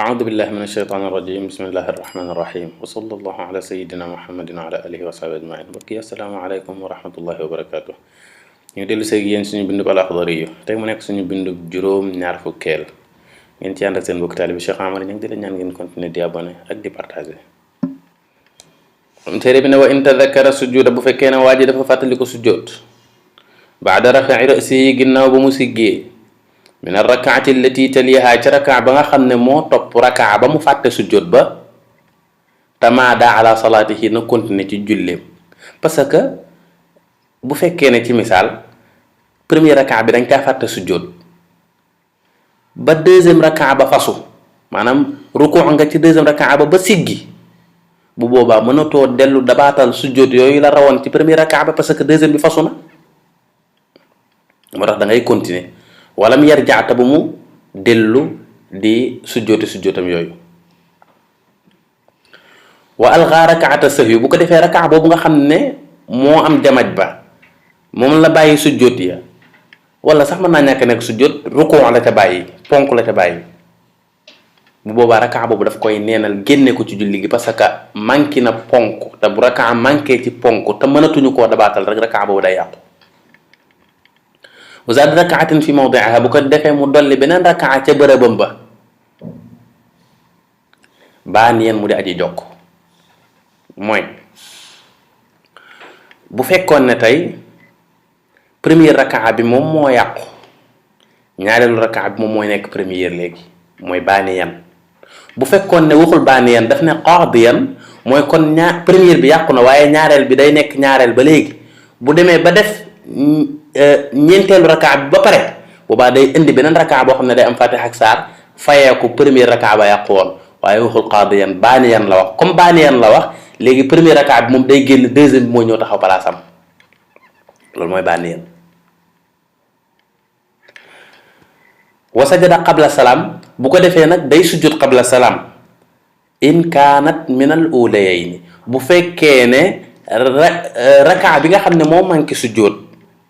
أعوذ بالله من الشيطان الرجيم بسم الله الرحمن الرحيم وصلى الله على سيدنا محمد وعلى آله وصحبه أجمعين. mbokk yi assalaamu aleykum wa rahmatullahi wa barakaatu. ñu dellu seeg yéen suñu bindu Al-Akhdari tey mu nekk suñu bindu juróom ñaar fukkeel ngeen ci ànd ak seen mbokk taalibe Cheikh Amar ñu ngi di la ñaan ngeen continuer di abonné ak di partager. téere bi ne wa in tadakkara sujjuuda bu fekkee ne waa ji dafa fàttali ko sujjoot baada rafa'i ra'si ginnaaw ba mu siggee min arrakaati allati taliha ci rakaa ba nga xam ne moo topp rakaa ba mu fàtte sujjóot ba tamaada ala salaatihi na continuer ci julleem. parce que bu fekkee ne ci misaal premier rakaa bi dañ kaa fàtte sujjóot ba deuxième rakaa ba fasu maanaam rukuu nga ci deuxième rakaa ba siggi bu boobaa mënatoo dellu dabaatal sujjóot yooyu la rawoon ci premier rakaa ba parce que deuxième bi fasu na moo tax da ngay continuer walam yarjaata bu mu dellu di sujjootam yooyu. wa algaa rakaata sahwi bu ko defee rakaa boobu nga xam ne moo am jamaj ba moom la bàyyi sujjoot ya wala sax mën naa ñàkk nekk sujjoot rukuu la ca bàyyi ponk la ca bàyyi bu boobaa rakaa boobu daf koy neenal génne ko ci julli gi parce que manqué na ponk te bu rakaa manqué ci ponk te mënatuñu koo dabaatal rek rakaa boobu day yàqu. wa zaada rakaatin fi mawdiiha bu ko defee mu dolli beneen rakaa ca bërëbam ba baaniyan mu di aji jokk mooy bu fekkoon ne tey première rakaa bi moom moo yàqu ñaareelu rakaa bi moom mooy nekk première léegi mooy baaniyan. bu fekkoon ne waxul baaniyan daf ne qaadiyan mooy kon première bi yàqu na waaye ñaareel bi day nekk ñaareel ba léegi bu demee ba def ñeenteelu rakaa bi ba pare boobaa day indi beneen rakaa boo xam ne day am fatiha ak saar fayeeku premier rakaa ba yàqu woon waaye waxul qaadiyan baaniyan la wax comme baaniyan la wax léegi premier rakaa bi moom day génn deuxième bi moo ñëw taxaw palaasam loolu mooy baaniyan. wa sajada qabla salaam bu ko defee nag day sujjud qabla salaam in kaanat min al ulayayni bu fekkee ne rakaa bi nga xam ne moo manqué sujjóot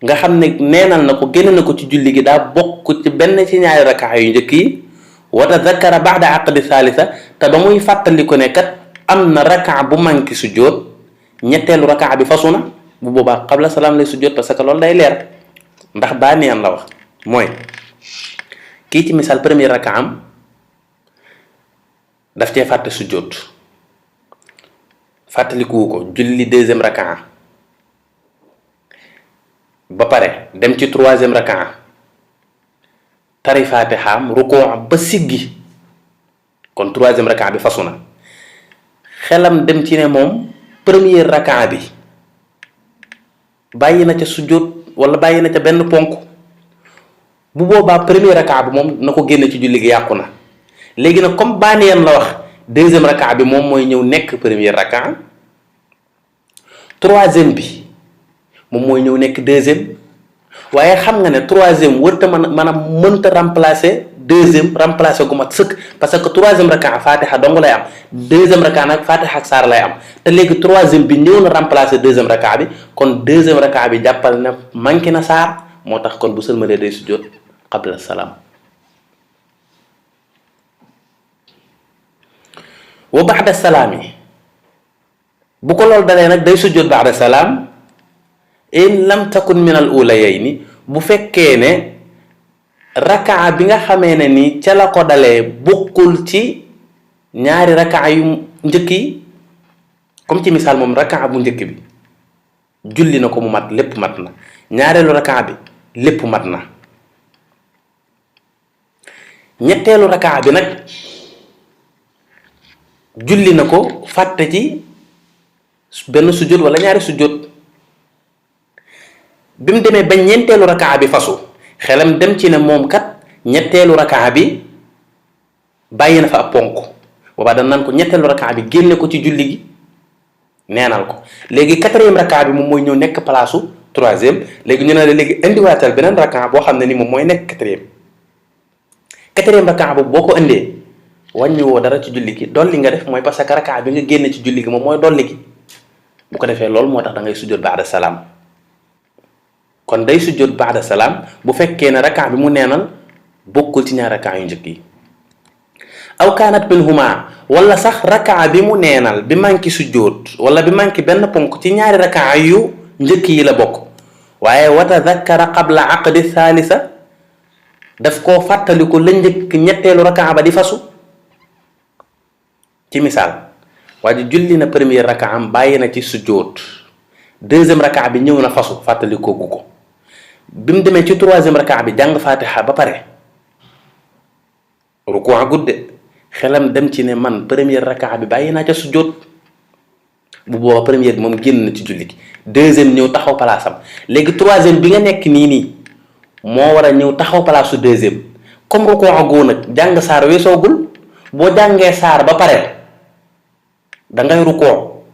nga xam ne neenal na ko génn na ko ci julli gi daa bokk ci benn ci ñaari rakaa yu njëkk yi wa tadakkara ba'da aqdi thalitha te ba muy fàttali ko ne kat am na rakaa bu manqué sujjóot ñetteelu rakaa bi fasu na bu boobaa qabla salaam lay sujjóot parce que loolu day leer ndax baa neen la wax mooy kii ci misaal premier rakaa am daf cee fàtte sujjóot fàttalikuwu ko julli deuxième rakaa ba pare dem ci troisième rakaa tari faatixaam rukuu ba siggi kon troisième rakaa bi fasu na xelam dem ci ne moom première rakaa bi bàyyi na ca sujjóot wala bàyyi na ca benn ponk bu boobaa première rakaa bi moom na ko génne ci julli gi yàqu na léegi nag comme baaniyan la wax deuxième rakaa bi moom mooy ñëw nekk première rakaa troisième bi moom mooy ñëw nekk deuxième waaye xam nga ne troisième wërta mënta remplacer deuxième remplacer gu mat sëkk parce que troisième rakaa fatiha dong lay am deuxième rakaa nag fatiha ak saar lay am te léegi troisième bi ñëw na remplacer deuxième rakaa bi kon deuxième rakaa bi jàppal na manqué na saar moo tax kon bu sëlmalee day sujjóot qabla salaam. wa ba'da salaam yi bu ko loolu dalee nag day sujjóot ba'da salaam in lam takun min al ulayayni bu fekkee ne rakaa bi nga xamee ne ni ca la ko dalee bokkul ci ñaari rakaa yu njëkk yi comme ci misaal moom rakaa bu njëkk bi julli na ko mu mat lépp mat na ñaareelu rakaa bi lépp mat na ñetteelu rakaa bi nag julli na ko fàtte ci benn sujjóot wala ñaari sujjóot bi mu demee ba ñeenteelu rakaa bi fasu xelam dem ci ne moom kat ñetteelu rakaa bi bàyyi na fa ab ponk boobaa dañ naan ko ñetteelu rakaa bi génne ko ci julli gi neenal ko léegi quatrième rakaa bi moom mooy ñëw nekk palaasu troisième léegi ñu ne la léegi indiwaatal beneen rakaa boo xam ne ni moom mooy nekk quatrième rakaa boobu boo ko indee wàññi woo dara ci julli gi dolli nga def mooy parce que rakaa bi nga génne ci julli gi moom mooy dolli gi bu ko defee loolu moo tax da ngay sujjóot ba'da salaam kon day sujjóot ba'da salaam bu fekkee ne rakaa bi mu neenal bokkul ci ñaar rakaa yu njëkk yi aw kaanat minhuma wala sax rakaa bi mu neenal bi manki sujjóot wala bi manki benn ponk ci ñaari rakaa yu njëkk yi la bokk waaye wa tadakkara qabla aqdi thalitha daf koo fàttaliku la njëkk ñetteelu rakaa ba di fasu. ci misaal waa ji julli na première rakaa am bàyyi na ci sujjóot deuxième rakaa bi ñëw na fasu fàttalikoo gu ko bi mu demee ci troisième rakaa bi jàng fatiha ba pare ruku gudde xelam dem ci ne man première rakaa bi bàyyi naa ca sujjóot bu booba première bi moom génn na ci julli gi deuxième ñëw taxaw palaasam léegi troisième bi nga nekk nii moo war a ñëw taxaw palaasu deuxième comme ruku goo nag jàng saar weesoogul boo jàngee saar ba pare da ngay rukkoo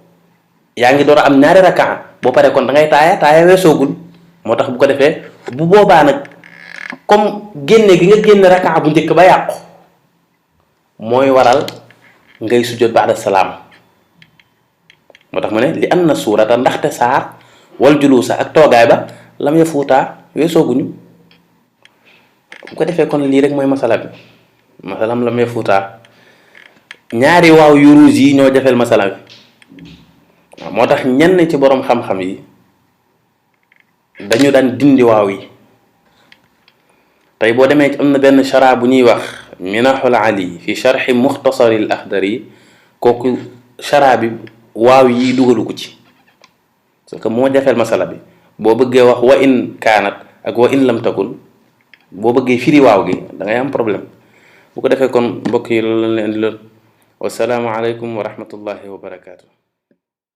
yaa ngi door a am ñaari rakaa boo pare kon da ngay taaya weesoogul moo tax bu ko defee bu boobaa nag comme génne gi nga génne rakaa bu njëkk ba yàqu mooy waral ngay sujjóot ba'da salaam moo tax mu ne li anna suurata ndaxte saar wal juluusa ak toogaay ba lam ya fuutaa weesooguñu bu ko defee kon lii rek mooy masala bi masalam lam ya fuutaa ñaari waaw yu ruus yi ñoo jafeel masala bi waaw moo tax ñenn ci boroom xam-xam yi dañu daan dindi waaw yi tey boo demee ci am na benn chara bu ñuy wax minahul ali fi sharxi muxtasaril axdari kooku chara bi waaw yi dugalu ko ci parce que moo jafeel masala bi boo bëggee wax wa in kaanat ak wa in lam takun boo bëggee firi waaw gi da ngay am problème bu ko defee kon mbokk yi loolu lañ leen di loon wasalaamu aleykum wa rahmatullahi wa barakaatu.